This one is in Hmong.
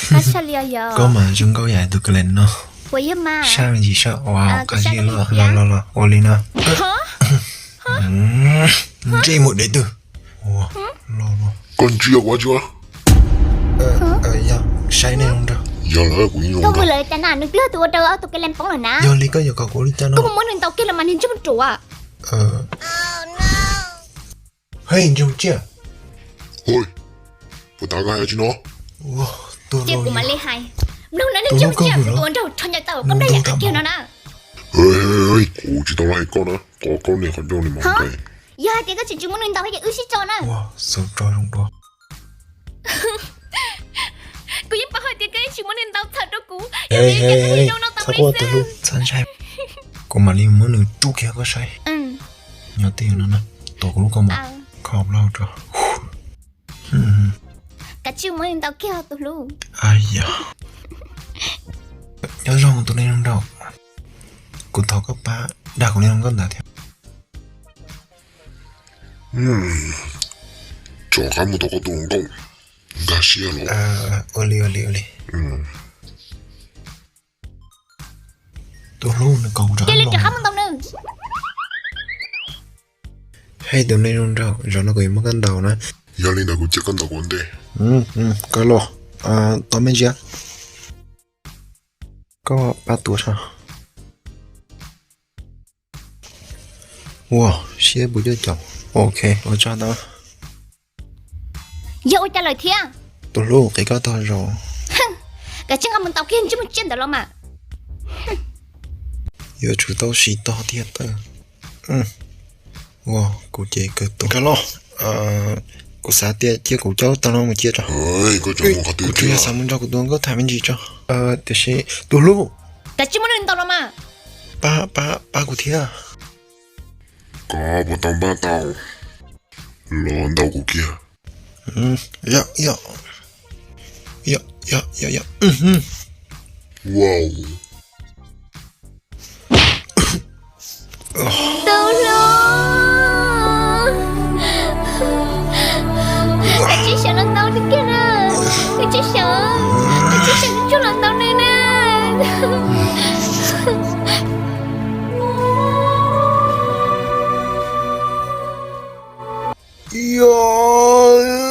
Koj mas zoo nkauj yam tus ka le no. Sab me ntsis sab, ua qab zib los los los ua li no. Ntsej muag dev twg. Koj ntsia kuv tsi. Yog saib nej zoo nraug. Yog lawm kuv yeej zoo nraug. Nws twb yog tus ua rau ob tus ka le poob lawm na. Yog li koj yuav kom kuv ua li cas no? Koj mus muab nws ntaus kiag los mas niag ntsej muag ruam. Hej, ntsej muag tsiaj. Hoj, puas tas koj hais tsi no? Ces kuv mam li hais. Mloog na, niag ntsej muag tsiaj, kuv tus ua nraug rho ncaws tau koj nplej yam kiag no na. Kuv tsis tau hais koj na, koj niag qhov ncauj ni mas. Yog hais tias koj tseem tsis muab nws ntaus ces wb sib tso na. Kuv yeej paub hais tias koj yeej tsis muab nws ntaus txhaum rau kuv. Yog li ces koj zoo no tau peb xwb. Kuv mam li muab nws rub kiag koj saib. Nyob twj ywm no na, tuav kuv lub kaus mom, kho plaub rau. Kav tsij muab nws ntaus kiag tus hlub. Yog, nyob zoo tus neeg zoo nraug, kuv thov koj pab dag kuv niag hluas nkauj ntawd thiab. Rov qab mus tau koj tus hluas nkauj, nkag siab los. Ua li, ua li, ua li. Tus hlub, nws kom kuv rov qab mus ntaus nws. Hej tus neeg zoo nraug, zaum no kuv yuav muab koj ntaus na. Yog li ntawd kuv cia koj ntaus kuv ua ntej. Koj los, tos me ntsis. Koj pab tuav saib. Ua siab puas cuaj caum. Ok, ua tsaug ntau. Yog ua cas lawm thiab? Tus hlub, qiv koj tog zaum. Kav tsij nqa mus ntaus kiag ntsej muag tsiaj ntawd los mas. Yuav tsum tau siv tog tiag tawb. Ua kuv ces kawg tus. Koj los, kuv xav tias cia kuv coj lub tog no mus cia tso. Kuv tsuas yog xav mus nrog kuv tus hluas nkauj tham me ntsis tso. Tiam sis tus hlub, kav tsij muab nws ntaus los mas. Pab, pab, pab kuv thiab. Koj puas tau npaj tau? Los ntaus kuv kiag. Yog, yog, yog, yog, yog. Wow. Tus hlub, koj tsis xyaum los ntaus nws kiag na. Koj tsis xyaum, koj tsis xyaum, koj tsuag los ntaus nws na. Yog.